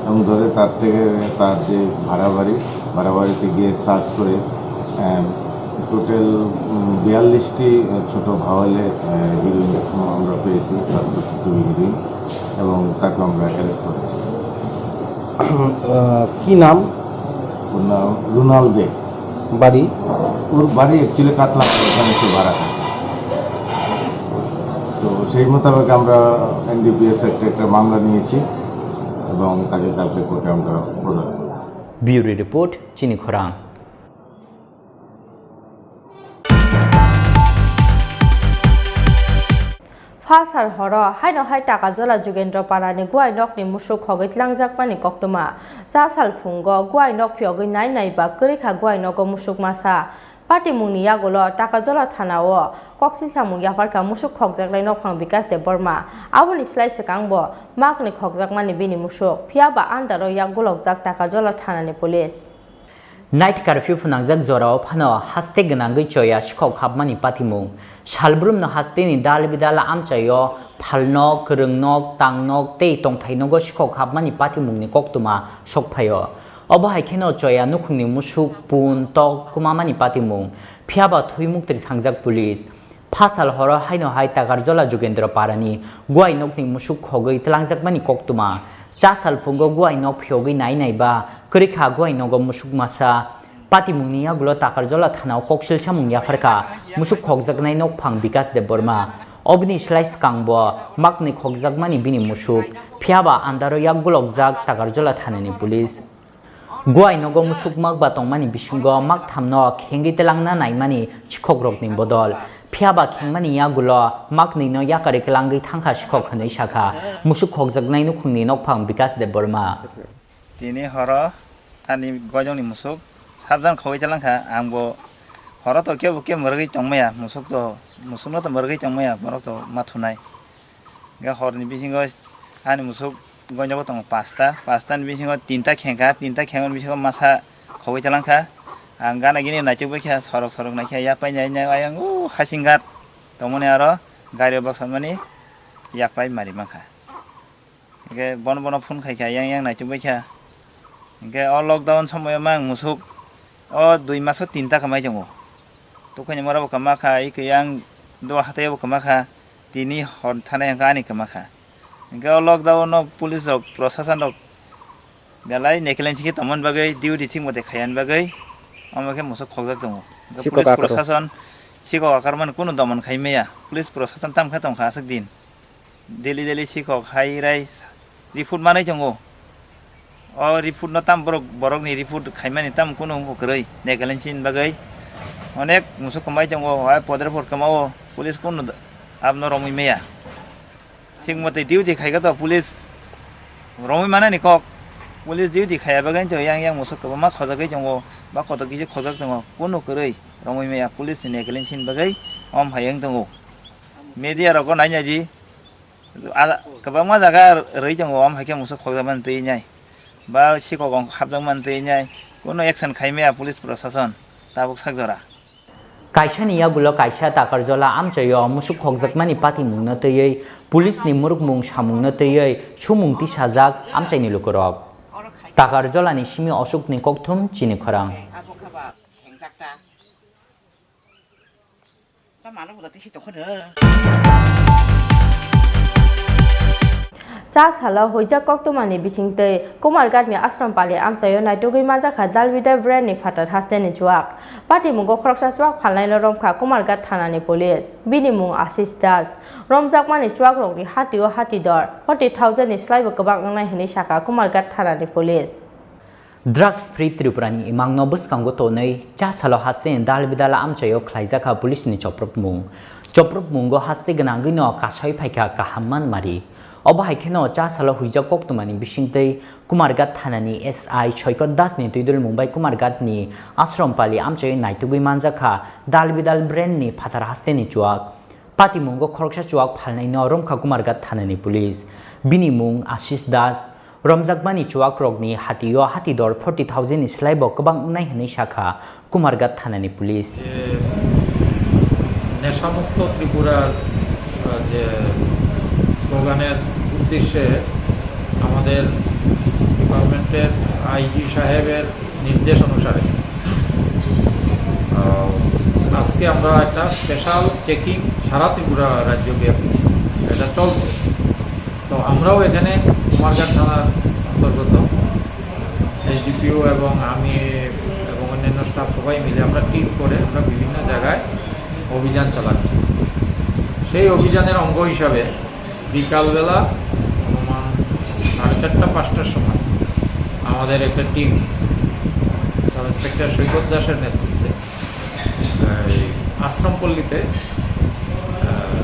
এবং ধরে তার থেকে তার যে ভাড়া বাড়ি, ভাড়া বাড়িতে গিয়ে সার্চ করে টোটাল বিয়াল্লিশটি ছোট ভাওয়ালে হিরোইন আমরা পেয়েছি, সাসপেক্টেড হিরোইন, এবং তাকে আমরা অ্যারেস্ট করেছি। আহ, কি নাম? ওর নাম রুনাল দে। বাড়ি? ওর বাড়ি অ্যাকচুয়ালি কাতলা, ওখানে একটু ভাড়া থাকে। তো সেই মোতাবেক আমরা এনডিপিএস একটা একটা মামলা নিয়েছি এবং তাকে কালকে কোর্টে আমরা প্রদান করব। Bureau Report, Chini Khorang. Phasal horo haino hai Takarjola Jugendra Parani guai nokni musuk khogwi tlangjakmani koktwma. Cha sal phungo guai nok phiyogwi nai nai ba kwrwi kha guai nogo musuk masa. Patimungni yagulo Takarjola thana-o koksil samung yapharkha musuk khokjaknai nokphang Bikas Debbarma. Aboni slai swkangbo maknwi khokjakmani bini musuk, phiyaba andaro yak gulokjak Takarjola thanani police. Night curfew phwnangjak jorao phano haste gwnangwi choya sikhok hapmani patimung. Salbrumno hasteni dal bidal amchaio phalnok, kwrwngnok, tangnok tei tongthainogo sikhok hapmani patimungni koktwma sokphaio. Obo hai kheno choya nukhungni musuk, pun, tok kwmamani patimung. Phiyaba thwi muktri thangjak police. Phasal horo haino hai Takarjola Jugendra Parani guai nokni musuk khogwi tlangjakmani koktwma. Cha sal phungo guai nok phiyogwi nai nai ba kwrwi kha guai nogo musuk masa. Patimungni yagulo Takarjola thanao koksil samung yapharkha musuk khokjaknai nokphang Bikas Debbarma. Oboni slai swkangbo maknwi khokjakmani bini musuk. Phiyaba andaro yak gulokjak Takarjola thanani police. Guai nogo musuk mak ba tongmani bisingo mak thamno khengwi telangna naimani sikhokrokni bodol. Phiyaba khengmani yagulo maknwino yakarwi kelangwi thangkha sikhok hwnwi sakha musuk khokjaknai nukhungni nokphang Bikas Debbarma. Tini horo ani goijongni musuk sabjan khogwi telangkha, angbo horo to kebo kebo mwrwgwi tongmaya, musuk to musukno to mwrwgwi tongmaya, borok to mathunai. Hingke horni bisingo ani musuk goinjogo tongo pasta, pastani bisingo tinta khengkha, tinta khengmani bisingo masa khogwi talangkha. Ang gana gini naichukbaikha, sorok sorok naikha, yapai nai nai ayang o hasinghat tongmani aro gari o bwkhamani yapai mari mankha. Hingke bono bono phone khaikha, yang yang naichukbaikha. Hingke o lockdown somoyo mang musuk o dui maso tinta kamai tongo. Tukhani mora bo kama kha, ike yang do hatai bo kama kha, tini hor thani hingke ani kama kha. Hingke o lockdown no police rok, prosason rok belai neglect khe tongmani bagwi, duty thik mate khaiya bagwi, omo khe musuk khokjak tongo. Hingke Sikok police akhoro. Prosason sikok akarmani kunu domon khai maya. Police prosason tam khe tongkha aswk din. Daily daily sikok hai rai report manai tongo. O report no tam borok, borok ni report khaimani tam kunu wngkha kwrwi, neglect ni bagwi onek musuk kwmai tongo, hai podre pod kwmao police kunu abno romwi maya. Thik mate duty khaikha to police romwi manani kok, police duty khaiya bagwi to yang yang musuk kwbangma khojagwi tongo, ba kotor kisi khojak tongo, kunu kwrwi romwi maya police ni neglect ni bagwi om hai wng tongo. Media rok o nai nai di. Ada kwbangma jaga rwi tongo, omo hai khe musuk khokjakmani twi nai ba sikok hapjakmani twi nai, kunu action khai maya police prosason tabuk sak jora. Kaisani yagulo kaisa Takarjola amchaio musuk khokjakmani patimungno twiwi police ni murukmung samungno twiwi sumung tisajak amchaini lukurok. Takarjolani simi Ashokni kokthum Chini Khorang. Cha salo huijak koktwmani bisingtwi Kumarghatni Ashrampali amchaio naitugwi manjakha Dalbidal brandni phatar hasteni chuak. Patimungo khoroksa chuak phalnaino romkha Kumarghat thanani police. Bini mung Ashish Das. Romjakmani chuakrokni hatio hatidor forty thousand ni slaibo kwbang wngnai hwnwi sakha Kumarghat thanani police. Drugs Free Tripurani imangno bwskango tonwi cha salo hasteni dal bidal amchaio khlaijakha police ni chopropmung. Chopropmungo haste gwnangwino kasai phaikha kaham manmari. Obo hai kheno cha salo huijak koktwmani bisingtwi Kumarghat thanani S I Soikot Das ni twidul Mumbai Kumarghat ni Ashrampali amchaio naitugwi manjakha dal bidal brand ni phatar hasteni chuak. Patimungo khoroksa chuak phalnaino romkha Kumarghat thanani police. Bini mung Ashish Das. Romjakmani chuakrokni hatio hatidor forty thousand ni slaibo kwbang wngnai hwnwi sakha Kumarghat thanani police. নেশামুক্ত ত্রিপুরার, আহ, যে স্লোগানের উদ্দেশ্যে আমাদের ডিপার্টমেন্টের আইজি সাহেবের নির্দেশ অনুসারে, আহ, আজকে আমরা একটা স্পেশাল চেকিং সারা ত্রিপুরা রাজ্যব্যাপী এটা চলছে। তো আমরাও এখানে কুমারঘাট থানার অন্তর্গত এসডিপিও এবং আমি এবং অন্যান্য স্টাফ সবাই মিলে আমরা টিম করে আমরা বিভিন্ন জায়গায় অভিযান চালাচ্ছি। সেই অভিযানের অঙ্গ হিসাবে বিকালবেলা অনুমান সাড়ে চারটা পাঁচটার সময় আমাদের একটা টিম সাব ইন্সপেক্টর সৈকত দাসের নেতৃত্বে এই আশ্রমপল্লীতে, আহ,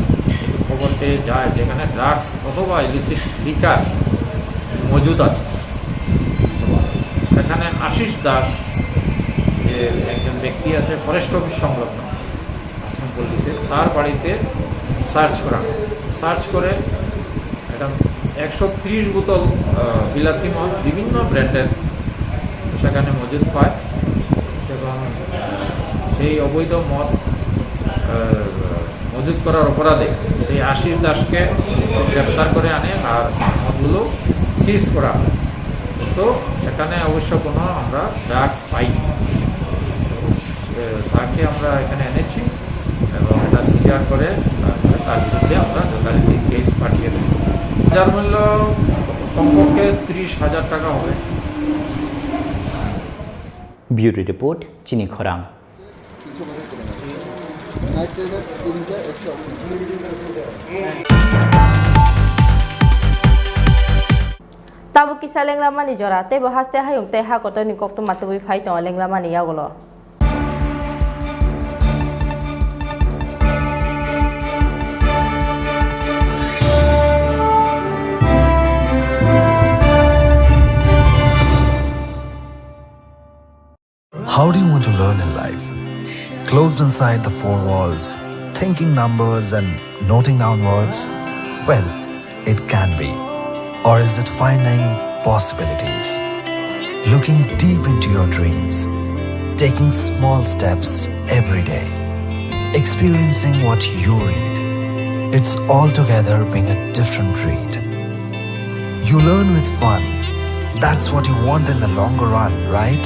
খবর পেয়ে যায় যেখানে ড্রাগস অথবা ইলিসিট লিকার মজুদ আছে। সেখানে আশিস দাস যে একজন ব্যক্তি আছে ফরেস্ট অফিস সংলগ্ন আশ্রমপল্লীতে, তার বাড়িতে সার্চ করা হয়। সার্চ করে একটা একশো ত্রিশ বোতল, আহ, বিলাতি মদ বিভিন্ন ব্র্যান্ডের সেখানে মজুদ পায় এবং সেই অবৈধ মদ, আহ, মজুদ করার অপরাধে সেই আশিস দাসকে গ্রেপ্তার করে আনে আর মদগুলো সিজ করা হয়। তো সেখানে অবশ্য কোনো আমরা ড্রাগস পাইনি। এ, তাকে আমরা এখানে এনেছি এবং এটা সিজার করে তারপরে তার বিরুদ্ধে আমরা যথারীতি কেস পাঠিয়ে দেব, যার মূল্য কমপক্ষে ত্রিশ হাজার টাকা হবে। Bureau report, Chini Khorang. Tabuk kisa lenglamani jora, teibo haste hayung tei ha kotorni koktwma tubui phai tongo lenglamani yagulo. How do you want to learn in life? Closed inside the four walls, thinking numbers and noting down words? Well, it can be. Or is it finding possibilities? Looking deep into your dreams, taking small steps every day, experiencing what you read. It's altogether being a different read. You learn with fun. That's what you want in the longer run, right?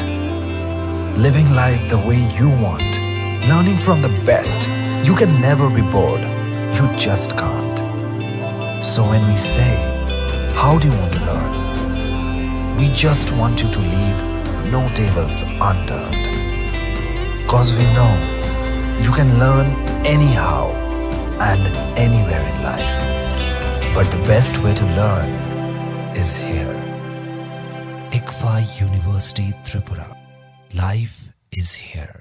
Living life the way you want. Learning from the best. You can never be bored. You just can't. So when we say, "How do you want to learn?" We just want you to leave no tables unturned. 'Cause we know you can learn anyhow and anywhere in life. But the best way to learn is here. ICFAI University Tripura. Life is here.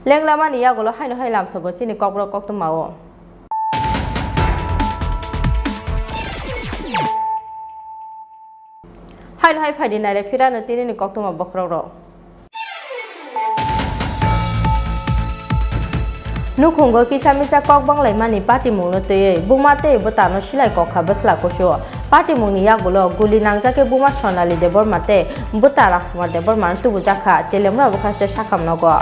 Lenglamani yagulo haino hai lamsogo chini kokborok koktwma o. Haino hai phaidi nailai phirano tinini koktwma bokhorok rok. Nukhungo kisa misa kok banglaimani patimungno twiwi buma tei bwtano silai kokha bwsla kusu. Patimungni yagulo guli nangjak khe buma Sonali Debbarma tei bwta Rajkumar Debbarmano tubujakha Telemra bwkhaste sakhamnogo.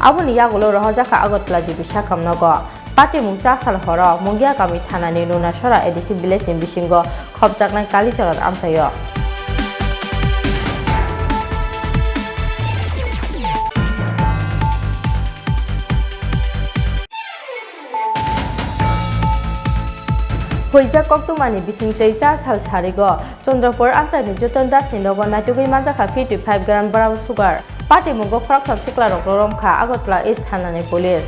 Aboni yagulo rohorjakha Agartala G B sakhamnogo. Patimung cha sal horo Mungia kami thanani Nunasora A D C village ni bisingo khopjaknai Kalicharan amchaio. Huijak koktwmani bising tei cha sal sarigo Chandrapur amchaini Joton Das ni nogo naitugwi manjakha fifty five gram brown sugar. Patimungo khoroktham siklarokno romkha Agartala East thanani police.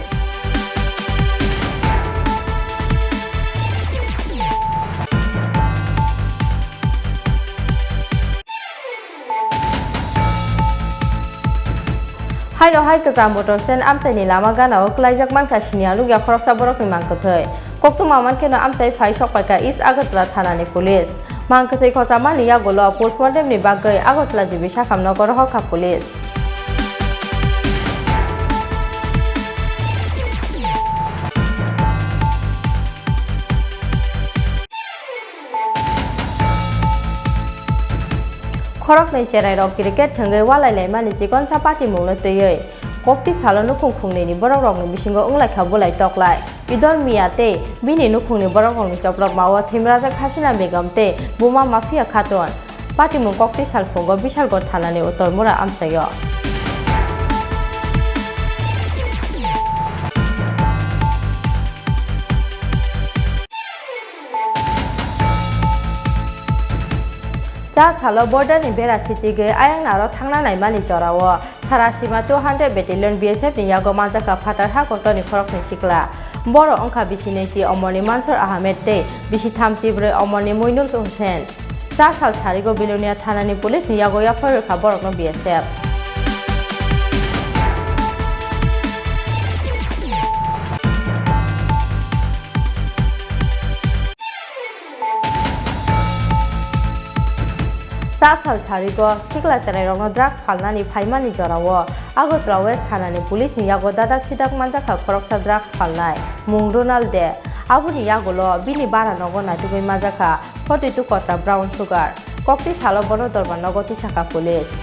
Haino hai kwcham motor stand amchaini lama ganao kwlaijak mankha siniya nukya khoroksa borokni mangkwthwi. Koktwma mankheno amchai phai sokpaikha East Agartala thanani police. Mangkwthwi khochamani yagulo postmortem ni bagwi Agartala G B sakhamno rohorkha police. Khoroknwi cherairok cricket thwngwi walai laimani chikonsa patimungno twiwi kokti salo nukhung khungnwini borokrokni bisingo wnglaikha bulai toklai. Idol Mia tei bini nukhungni borokrokni chopropmao Thimrajak Hasina Begum tei buma Mafia Khatun. Patimung kokti salphungo Bishalgarh thanani Uttor Mura amchaio. Cha salo border ni bera sichigwi ayang naro thangna naimani jorao sara sima two hundred Battalion B S F ni yago manjakha phatar ha kotorni khoroknwi sikla. Borok wngkha bisi naichi Omorni Mansur Ahmed tei bisi thamchi bwrwi Omorni Moinul Hussain. Cha sal sarigo Belonia thanani police ni yago yaphar rwkha borokno B S F. Cha sal sarigo sikla cherairokno drugs phalnani phaimani jorao Agartala West thanani police ni yago dadak sidak manjakha khoroksa drugs phalnai mung Ronald De. Aboni yagulo bini bara nogo naitugwi manjakha forty two kotra brown sugar. Kokti salo bono dorbar nogo tisakha police.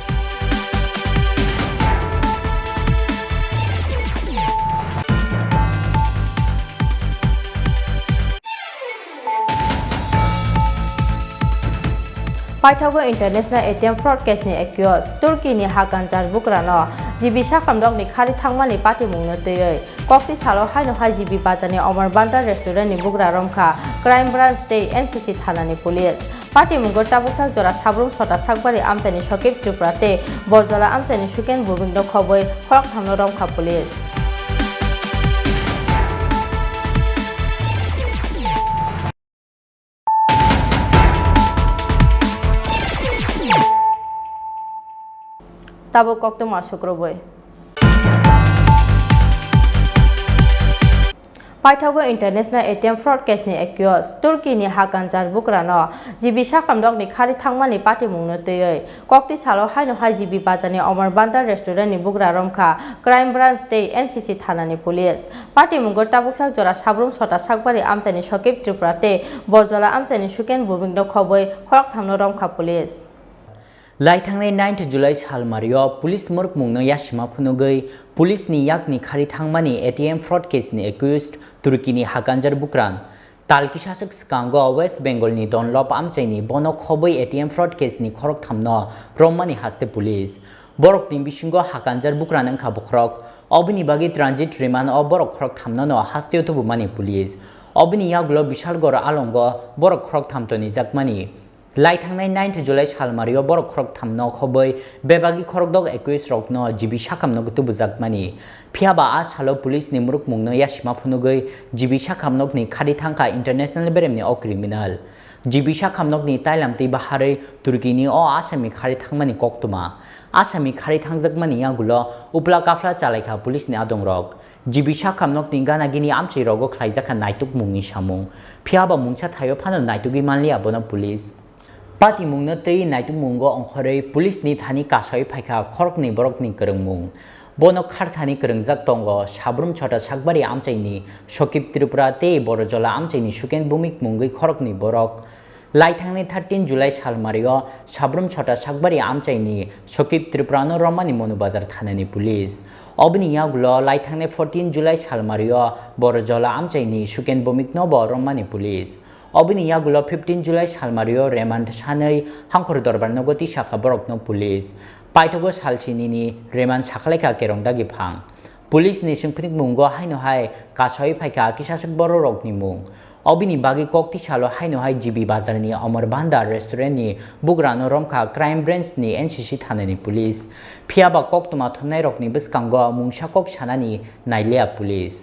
Paithago International A T M fraud case ni accused Turkey ni hakanchar bukrano G B sakhamrokni khari thangmani patimungno twiwi. Kokti salo haino hai G B bazarni Omar Bandar restaurant ni bugra romkha Crime Branch tei N C C thanani police. Patimungo tabuksak jora Sabrum Sota Sakbari amchaini Sokip Tripura tei Borjola amchaini Suken Bhumikno khobwi khorokthamno romkha police. Tabuk koktwma aswk rwbwi. Paithago International A T M fraud case ni accused Turkey ni hakanchar bukrano G B sakhamrokni khari thangmani patimungno twiwi. Kokti salo haino hai G B bazarni Omar Bandar restaurant ni bugra romkha Crime Branch tei N C C thanani police. Patimungo tabuksak jora Sabrum Sota Sakbari amchaini Sokip Tripura tei Borjola amchaini Suken Bhumikno khobwi khorokthamno romkha police. Laithangnai ninth July salmario police mwrwkmungno yasima phunugwi police ni yakni khari thangmani A T M fraud case ni accused Turkey ni hakanjar bukran. Tal kisaswk swkango West Bengal ni Dunlop amchaini bono khobwi A T M fraud case ni khorokthamno romani haste police. Borokni bisingo hakanjar bukran wngkha bokhorok. Obini bagwi transit remand o borok khorokthamno no hasteo tubumani police. Obini yagulo Bishalgarh alongo borok khoroktham tonijakmani. Laithangnai ninth July salmario borok khorokthamno khobwi bebagwi khorokdok accused rokno G B sakhamnok tubujakmani. Phiyaba a salo police ni mwrwkmungno yasima phunugwi G B sakhamnokni khari thangkha international beremni o criminal. G B sakhamnokni tailam twi baharwi Turkey ni o asami khari thangmani koktwma. Asami khari thangjakmani yagulo upla kaphla chalaikha police ni adongrok. G B sakhamnokni gana gini amchai rogo khlaijakha naitukmungni samung. Phiyaba mungsa thaio phano naitugwi manliya bono police. Patimungno twi naitukmungo ongkhorwi police ni thani kasawi phaikha khoroknwi borokni kwrwngmung. Bono kharthani kwrwngjak tongo Sabrum Chota Sakbari amchaini Sokip Tripura tei Borojola amchaini Suken Bhumik mungwi khoroknwi borok. Laithangnai thirteen July salmario Sabrum Chota Sakbari amchaini Sokip Tripurano romani Monu Bazar thanani police. Obini yagulo laithangnai fourteen July salmario Borojola amchaini Suken Bhumikno bo romani police. Obini yagulo fifteen July salmario remand sanwi Hangkhor Dorbar nogo tisakha borokno police. Paithago salsinini remand sakhalaikha Kerongda Giphang. Police ni swngphrikmungo haino hai kasawi phaikha kisaswk bororokni mung. Obini bagwi kok tisalo haino hai G B bazarni Omor Bhanda restaurant ni bugrano romkha Crime Branch ni N C C thanani police. Phiyaba koktwma thumnairokni bwskango mungsa kok sanani nailiya police.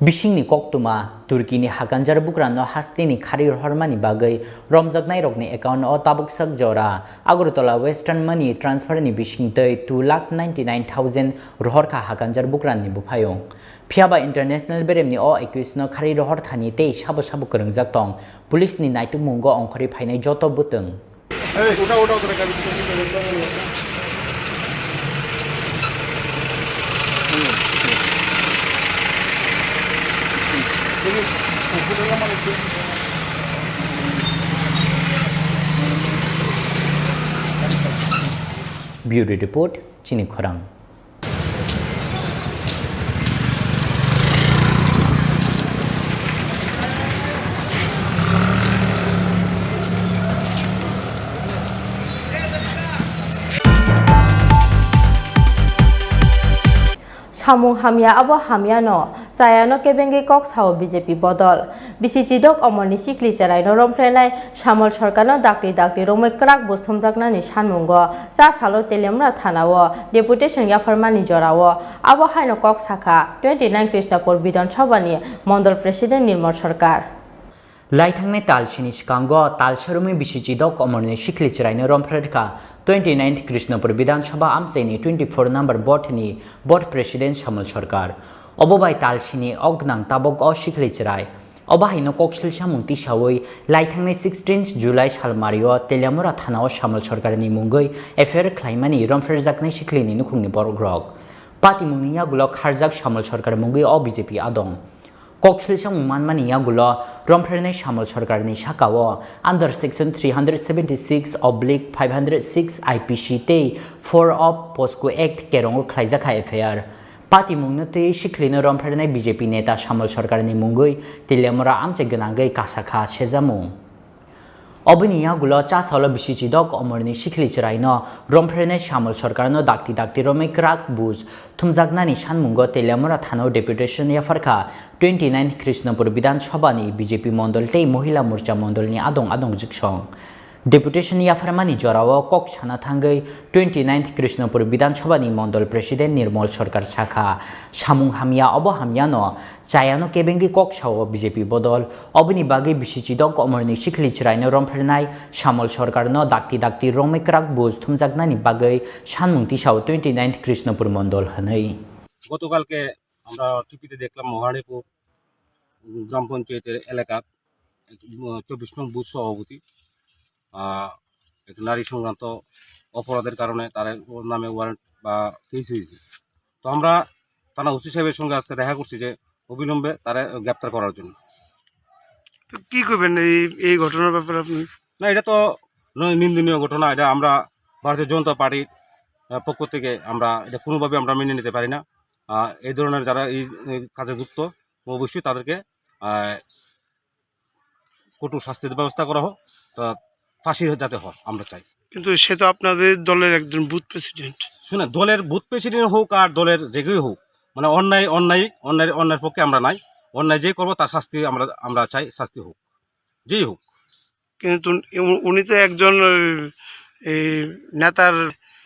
Bisingni koktwma, Turkey ni hakanjar bugrano hasteni khari rohormani bagwi romjaknairokni account o tabuksak jora Agartala Western Money Transfer ni bisingtwi two lakh ninety nine thousand rohorkha hakanjar bugrani buphayung. Phiyaba international beremni o accused no khari rohor thani tei sabo sabo kwrwngjak tong, police ni naitukmungo ongkhorwi phainai joto bwtwng. Hey, uta, uta, uta, kami. Bureau Report, Chini Khorang. Samung hamya abo hamyano, chayano kebengwi kok sao B J P bodol. Bisi chidok omorni sikli cheraino romphrenai Samol Sorkarno dakti dakti romwi kwrak bus thumjaknani sanmungo cha salo Teliamura thanao deputation yapharmani jorao abo haino kok sakha twenty nine Krishnapur Bidhan Sabhani Mondol President Nirmal Sarkar. Laithangnai talsini swkango talsa romwi bisi chidok omorni sikli cheraino romphre rwkha twenty ninth Krishnapur Bidhan Sabha amchaini twenty four number board ni board president Samol Sarkar. Obo bai talsini o gwnang tabok o sikli cherai. Obo haino koksil samung tisawi laithangnai sixteenth July salmario Teliamura thanao Samol Sarkarni mungwi F I R khlaimani romphrejaknai siklini nukhungni borokrok. Patimungni yagulo kharjak Samol Sarkar mungwi o B J P adong. Koksil samung manmani yagulo romphrenai Samol Sarkarni sakao under section three hundred seventy six oblique five hundred six I P C tei four of POCSO Act kerongo khlaijakha F I R. Patimungno tei sikhlino romphrenai B J P neta Samol Sarkarni mungwi Teliamura amchai gwnangwi kasakha sejamung. Oboni yagulo cha salo bisi chidok omorni sikli cheraino romphrenai Samol Sarkarno dakti dakti romwi kwrak bus thumjaknani sanmungo Teliamura thanao deputation yapharkha twenty nine Krishnapur Bidhan Sabhani B J P mondol tei Mohila Morcha mondolni adong adong jiksong. Deputation yapharmani jorao kok sana thangwi twenty ninth Krishnapur Bidhan Sabhani Mondol President Nirmal Sarkar sakha, samung hamya obo hamyano, chayano kebengwi kok sao B J P bodol, oboni bagwi bisi chidok omorni sikli cheraino romphrenai Samol Sarkarno dakti dakti romwi kwrak bus thumjaknani bagwi sanmung tisao twenty ninth Krishnapur Mondol hwnwi. গতকালকে আমরা টিভিতে দেখলাম মহারানীপুর গ্রাম পঞ্চায়েতের এলাকা চব্বিশ নং বুথ সভাপতি, আহ, একটি নারী সংক্রান্ত অপরাধের কারণে তার ওর নামে ওয়ারেন্ট বা কেস হয়েছে। তো আমরা থানা ওসি সাহেবের সঙ্গে আজকে দেখা করছি যে অবিলম্বে তারা গ্রেপ্তার করার জন্য। তো কি করবেন এই, এই ঘটনার ব্যাপারে আপনি? না, এটা তো ন-, নিন্দনীয় ঘটনা। এটা আমরা ভারতীয় জনতা পার্টির, আহ, পক্ষ থেকে আমরা এটা কোনোভাবে আমরা মেনে নিতে পারি না। আহ, এই ধরনের যারা এই, এই কাজে যুক্ত, অবশ্যই তাদেরকে, আহ, কঠোর শাস্তির ব্যবস্থা করা হোক, তা ফাঁসি যাতে হয়, আমরা চাই। কিন্তু সে তো আপনাদের দলের একজন বুথ প্রেসিডেন্ট। শুনে, দলের বুথ প্রেসিডেন্ট হোক আর দলের যে কেউ হোক, মানে, অন্যায়, অন্যায়, অন্যায়, অন্যায়ের পক্ষে আমরা নাই। অন্যায় যে করবো, তার শাস্তি আমরা, আমরা চাই, শাস্তি হোক, যেই হোক। কিন্তু উনি, উনি তো একজন, এই, নেতার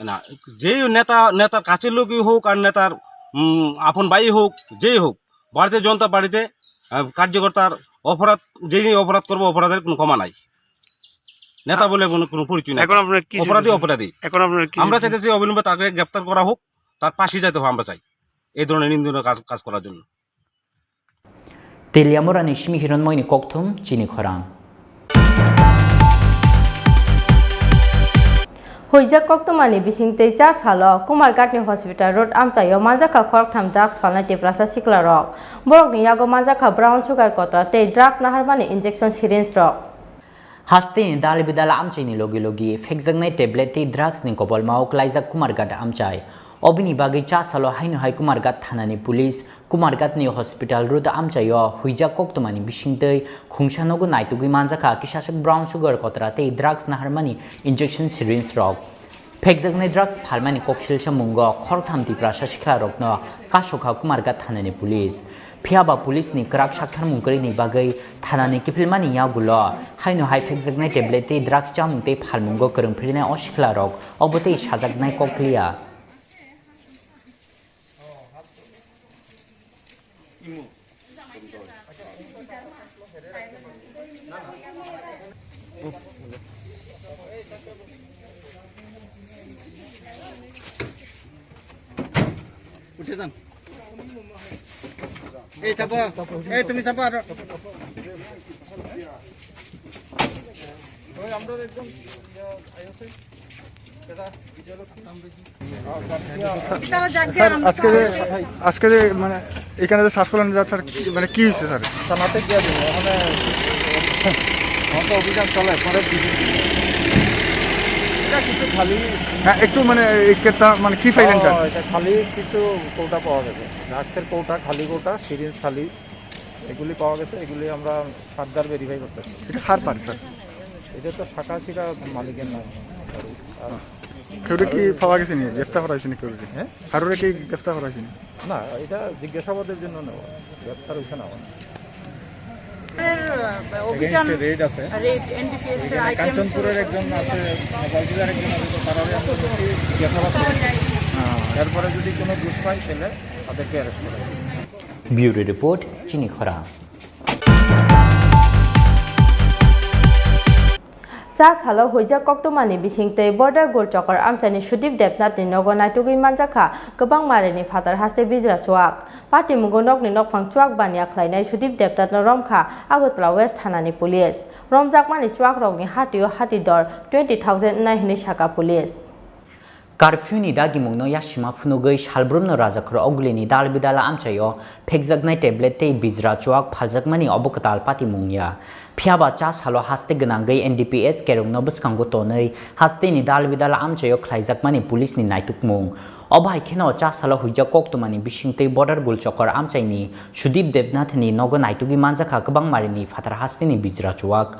না, যেই নেতা, নেতার কাছের লোকই হোক আর নেতার, উম, আপন ভাই হোক, যেই হোক, ভারতীয় জনতা পার্টিতে, আহ, কার্যকর্তার অপরাধ, যেই অপরাধ করবো, অপরাধের কোনো ক্ষমা নাই। নেতা বলে কোনো, কোনো পরিচয় নাই। এখন আপনারা কি অপরাধী, চাইতেছেন? অপরাধী। এখন আপনারা কি আমরা চাইতেছেন? চাইতেছি অবিলম্বে তাকে গ্রেপ্তার করা হোক, তার ফাঁসি যাতে হয়, আমরা চাই এই ধরনের নিন্দনীয় কাজ, কাজ করার জন্য। Teliamurani simi hiron moini kokthum chini khorang. Huijak koktwmani bising tei cha salo Kumarghatni hospital road amchaio manjakha khoroktham drugs phalnai Tiprasa siklarok. Borokni yago manjakha brown sugar kotra tei drugs naharmani injection syringe rok. Hasteni dal bidal amchaini logi logi phekjaknai tablet tei drugs ni kobolmao klaijak Kumarghat amchai. Obini bagwi cha salo haino hai Kumarghat thanani police Kumarghatni hospital road amchaio huijak koktwmani bisingtwi khungsa nogo naitugwi manjakha kisaswk brown sugar kotra tei drugs naharmani injection syringe rok. Phekjaknai drugs phalmani koksilsa mungo khoroktham Tiprasa siklarokno kasokha Kumarghat thanani police. Phiyaba police ni kwrak saktharmung kwrwini bagwi thanani kiphilmani yagulo haino hai phekjaknai tablet tei drugs chamung tei phalmungo kwrwng phirinai o siklarok obo tei sajaknai kokliya. উঠে যান। এই চাপো, এই তুমি চাপো আরো। ওই আমরা একদম, ইয়া, আইওসি, এটা ভিডিও লোক। স্যার, আজকে যে, আজকে যে, মানে, এখানে যে শ্বাস ফেলানো যাচ্ছে, স্যার, কি, মানে, কি হয়েছে, স্যার? থানাতে গিয়ে দিন, ওখানে আমার তো অভিযান চলে, পরের দিন। এটা কিছু খালি হ্যাঁ, একটু মানে এই কেকটা মানে কি পাইলেন, স্যার? ও, এটা খালি কিছু কৌটা পাওয়া গেছে, ড্রাগসের কৌটা, খালি কৌটা, সিরিঞ্জ খালি, এগুলি পাওয়া গেছে। এগুলি আমরা ফার্দার ভেরিফাই করতেছি। এটা কার পান, স্যার? এটা তো শাখা শিরা মালিকের নাম। আর কেউরে কি পাওয়া গেছে নি? গ্রেফতার করা হয়েছে নি কেউরে? হ্যাঁ? কারোরে কি গ্রেফতার করা হয়েছে নি? না, এটা জিজ্ঞাসাবাদের জন্য নেওয়া, গ্রেফতার হয়েছে না। অভিযান, রেড আছে। রেড, এনডিপিএস এখানে আইটেম কাঞ্চনপুরের একজন আছে, মগবাজারের একজন আছে, তো তারারে আমরা বলছি জিজ্ঞাসাবাদ করে। হ্যাঁ। এরপরে যদি কোনো দোষ পাই, তাহলে তাদেরকে অ্যারেস্ট করা হবে। Bureau report, Chini Khorang. Cha salo huijak koktwmani bisingtwi border gul chokor amchaini Sudip Debnathni nogo naitugwi manjakha kwbangma rini phatar haste bijra chuak. Patimungo nokni nokphang chuak baniya khlainai Sudip Debnathno romkha Agartala West thanani police. Romjakmani chuakrokni hatio hati dor twenty thousand wngnai hwnwi sakha police. Curfew ni dagimungno yasima phunugwi salbrumno Rajakhor Ogulini dalbidala amchaio phekjaknai tablet tei bijra chuak phaljakmani obo kwtal patimung ya. Phiyaba cha salo haste gwnangwi N D P S kerongno bwskango tonwi hasteni dalbidala amchaio khlaijakmani police ni naitukmung. Obo hai kheno cha salo huijak koktwmani bisingtwi border gulchokor amchaini Sudip Debnath ni nogo naitugwi manjakha kwbangma rini phatar hasteni bijra chuak.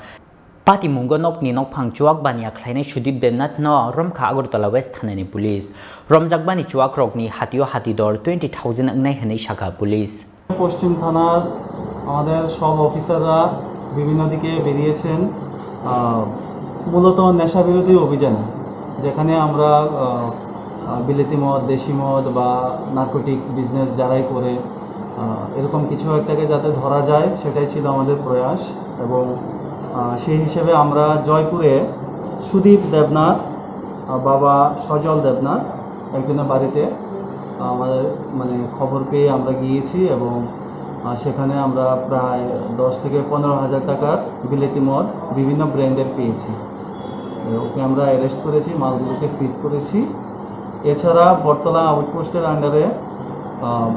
Patimungo nokni nokphang chuak baniya khlainai Sudip Debnath no romkha Agartala West thanani police. Romjakmani chuakrokni hatio hatidor twenty thousand wngnai hwnwi sakha police. পশ্চিম থানার আমাদের সব অফিসাররা বিভিন্ন দিকে বেরিয়েছেন, আহ, মূলত নেশা বিরোধী অভিযানে, যেখানে আমরা, আহ, আহ, বিলেতি মদ, দেশি মদ বা নার্কোটিক বিজনেস যারাই করে, আহ, এরকম কিছু একটাকে যাতে ধরা যায়, সেটাই ছিল আমাদের প্রয়াস। এবং, আহ, সেই হিসেবে আমরা জয়পুরে সুদীপ দেবনাথ, আহ, বাবা সজল দেবনাথ, একজনের বাড়িতে আমাদের, মানে, খবর পেয়ে আমরা গিয়েছি এবং, আহ, সেখানে আমরা প্রায় দশ থেকে পনেরো হাজার টাকার বিলেতি মদ বিভিন্ন ব্র্যান্ডের পেয়েছি। ওকে আমরা অ্যারেস্ট করেছি, মালগুলোকে সিজ করেছি। এছাড়া বটতলা আউটপোস্টের আন্ডারে, আহ,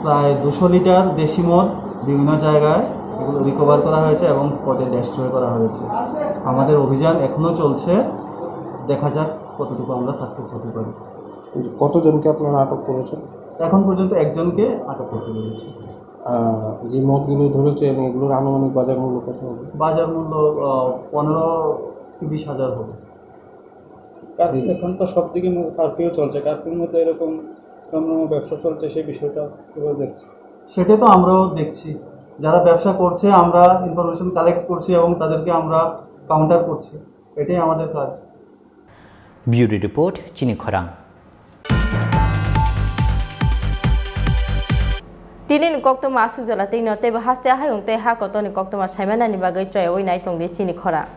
প্রায় দুশো লিটার দেশি মদ বিভিন্ন জায়গায় এগুলো রিকভার করা হয়েছে এবং স্পটে ডেস্ট্রয় করা হয়েছে। আমাদের অভিযান এখনও চলছে, দেখা যাক কতটুকু আমরা সাকসেস হতে পারি। কতজনকে আপনারা আটক করেছেন? এখন পর্যন্ত একজনকে আটক করতে পেরেছি। আহ, যে মদগুলো ধরেছেন, এগুলোর আনুমানিক বাজার মূল্য কত হবে? বাজার মূল্য, আহ, পনেরো কি বিশ হাজার হবে। কার-, এখন তো সব দিকে মু-, কারফিউ চলছে, কারফিউর মধ্যে এরকম কোনো ব্যবসা চলছে, সেই বিষয়টা কীভাবে দেখছেন? সেটা তো আমরাও দেখছি, যারা ব্যবসা করছে আমরা ইনফরমেশন কালেক্ট করছি এবং তাদেরকে আমরা কাউন্টার করছি, এটাই আমাদের কাজ। Bureau report, Chini Khorang. Tini ni koktwma aswk jora tei no teibo haste hayung tei ha kotor ni koktwma saimanani bagwi choyawi nai tongdi Chini Khorang.